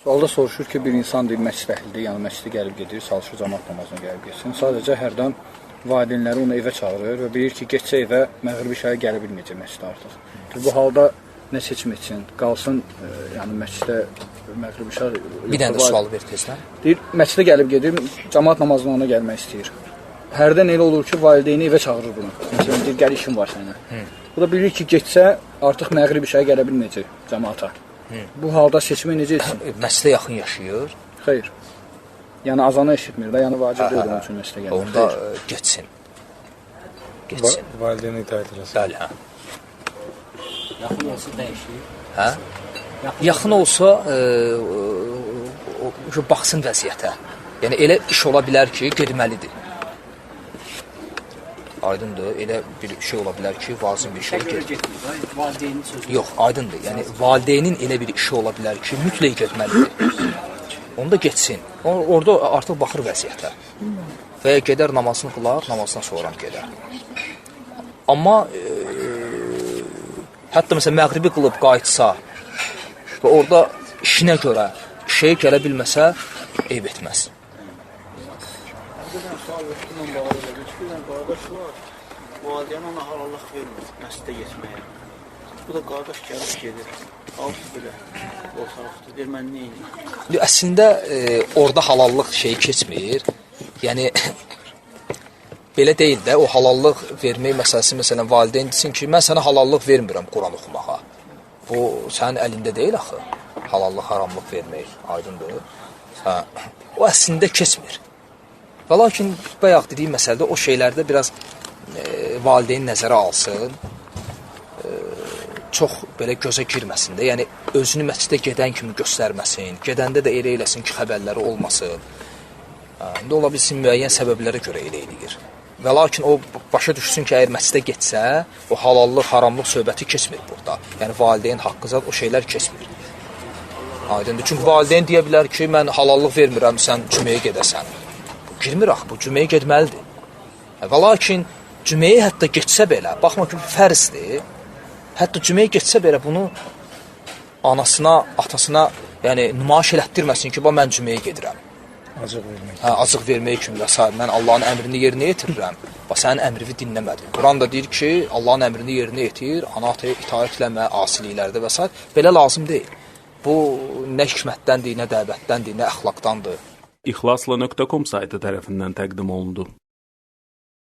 Sualda soruşur ki, bir insan deyir, məscid əhlidir, yəni məscidə gəlib gedir, çalışır camaat namazına gəlib getsin. Sadəcə hərdən valideynləri onu evə çağırır və bilir ki, getsə evə məğrib işaya gələ bilməyəcək məscidə artıq. Bu halda nə seçim etsin? Qalsın, yəni məscidə məğrib işa. Bir dənə də sualı ver tezdən. Deyir, məscidə gəlib gedir, camaat namazına ona gəlmək istəyir. Hərdən elə olur ki, valideyni evə çağırır bunu. Məsələn, deyir, gəl işim var səninlə. Bu da bilir ki, getsə artıq məğrib işaya gələ bilməyəcək camaata. Bu halda seçimi necə etsin? Məscidə yaxın yaşayır. Xeyr. Yəni azanı eşitmir də, yəni vacib deyil onun üçün məscidə gəlmək. Onda getsin. Getsin. Valideynə itaət eləsin. Bəli, hə. Yaxın olsa dəyişir. Hə? Yaxın olsa o baxsın vəziyyətə. Yəni elə iş ola bilər ki, getməlidir. Aydındır, elə bir şey ola bilər ki, vacib bir şey getmir. Valideynin sözü. Yox, aydındır. Yəni valideynin elə bir işi ola bilər ki, mütləq getməlidir. Onda getsin. Orada artıq baxır vəziyyətə. Və ya gedər namazını qılar, namazdan sonra gedər. Amma hətta məsələn məğribi qılıb qayıtsa və orada işinə görə işə gələ bilməsə eyb etməz. Qardaş var, valideyn ona halallıq vermir məscidə getməyə. Bu da qardaş gəlib gedir. Altı belə ortalıqdır. Deyir, mən nə edeyim? Əslində orada halallıq şeyi keçmir. Yəni belə deyil də, o halallıq vermək məsələsi, məsələn, valideyn desin ki, mən sənə halallıq vermirəm Quran oxumağa. Bu sənin əlində deyil axı. Halallıq, haramlıq vermək, aydındır. Hə, o əslində keçmir. Və lakin bayaq dediyim məsələdə o şeylərdə biraz valideyn nəzərə alsın, çox belə gözə girməsin də, yəni özünü məscidə gedən kimi göstərməsin, gedəndə də elə eləsin ki, xəbərləri olmasın. İndi ola bilsin müəyyən səbəblərə görə elə eləyir. Və lakin o başa düşsün ki, əgər məscidə getsə, o halallıq, haramlıq söhbəti keçmir burada. Yəni valideyn haqqı zad o şeylər keçmir. Aydındır. Çünki valideyn deyə bilər ki, mən halallıq vermirəm, sən cüməyə gedəsən. Girmir axı, bu cüməyə getməlidir. Və lakin cüməyə hətta getsə belə, baxma ki, fərzdir, hətta cüməyə getsə belə bunu anasına, atasına, yəni nümayiş elətdirməsin ki, bax, mən cüməyə gedirəm. Acıq vermək. Hə, acıq vermək kimi və s. Mən Allahın əmrini yerinə yetirirəm. Bax, sənin əmrini dinləmədim. Quran da deyir ki, Allahın əmrini yerinə yetir, ana-ataya itaət eləmə, asiliklərdə və s. Belə lazım deyil. Bu nə hikmətdəndir, nə dəvətdəndir, nə əxlaqdandır. İxlasla.com saytı tərəfindən təqdim olundu.